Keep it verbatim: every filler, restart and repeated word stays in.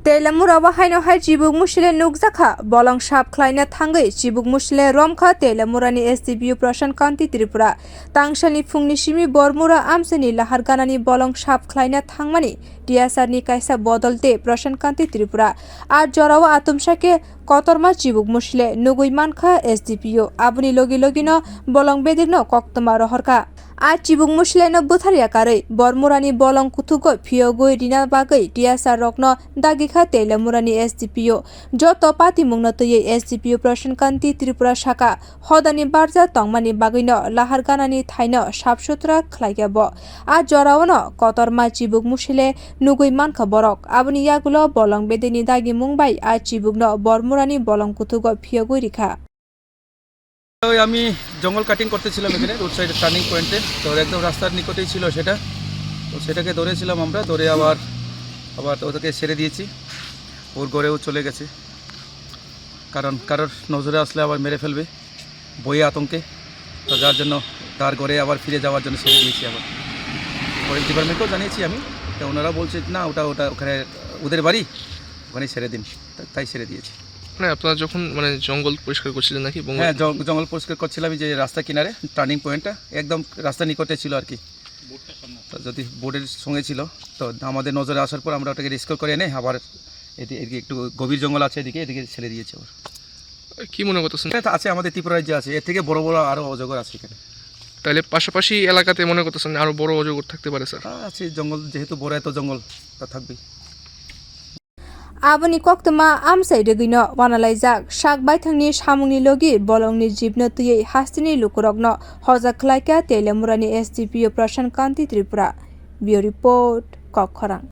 Teilamura o haino hai chibuk musile nukjakha, bolong sap khlaina thangwi chibuk musile romkha Teilamurani S D P O Prasant Kanti Tripura. Tangsalni phungni simi Bormura amchaini lahar ganani bolong sap khlaina thangmani T S R ni kaisa bodol de Prasant Kanti Tripura. A jorao atumsa khe kotorma chibuk musile nugwi mankha S D P O. Aboni logi logino bolong bedekno koktwma rohorkha. A chibuk musileno bwthar yakarwi Bormurani bolong kuthugo phiyogwi rina bagwi T S R rokno dagikha Teilamurani S D P O. Joto patimungno twiwi S D P O Prasant Kanti Tripura saka, hodani barja tongmani bagwino lahar ganani thaino sap sutra khlaikha bo. A joraono kotorma chibuk musile nugwi mankha borok. Aboni yagulo bolong bedekni dagimung bai a chibukno Bormurani bolong kuthugo phiyogwi rikha. ওই আমি জঙ্গল কাটিং করতেছিলাম এখানে রোড সাইডের টার্নিং পয়েন্টে, তো একদম রাস্তার নিকটেই ছিল সেটা। তো সেটাকে ধরেছিলাম আমরা, ধরে আবার, আবার ওদেরকে ছেড়ে দিয়েছি। ওর ঘরেও চলে গেছে, কারণ কারোর নজরে আসলে আবার মেরে ফেলবে, ভয়ে আতঙ্কে। তো যার জন্য তার ঘরে আবার ফিরে যাওয়ার জন্য ছেড়ে দিয়েছি আবার। ফরেস্ট ডিপার্টমেন্টকেও জানিয়েছি আমি, তো ওনারা বলছে, "না, ওটা, ওটা ওখানে ওদের বাড়ি, ওখানেই ছেড়ে দিন।" তা-, তাই ছেড়ে দিয়েছি। মানে আপনারা যখন মানে জঙ্গল পরিষ্কার করছিলেন নাকি? হ্যাঁ, জং-, জঙ্গল পরিষ্কার করছিলাম, এই যে রাস্তা কিনারে টার্নিং পয়েন্টটা একদম রাস্তা নিকটে ছিল আর কি। তো যদি বোর্ডের সঙ্গে ছিল, তো আমাদের নজরে আসার পর আমরা ওটাকে রেস্কিউ করে এনে আবার এটি, এদিকে একটু গভীর জঙ্গল আছে এদিকে, এদিকে ছেড়ে দিয়েছে আবার। কি মনে করতেছেন? এটা তো আছে, আমাদের ত্রিপুরা রাজ্যে আছে, এর থেকে বড় বড় আরো অজগর আছে এখানে। তাহলে পাশাপাশি এলাকাতে মনে করতেছেন আরো বড় অজগর থাকতে পারে, স্যার? হ্যাঁ, আছে জঙ্গল, যেহেতু বড় এত জঙ্গল, তা থাকবেই। Aboni koktwma amchai rwgwino wanalaijak sak baithangni samungni logi bolongni jibno twiwi hasteni lukurokno hojak khlaikha Teilamurani S D P O Prasant Kanti Tripura. Bureau Report, Kokkhorang.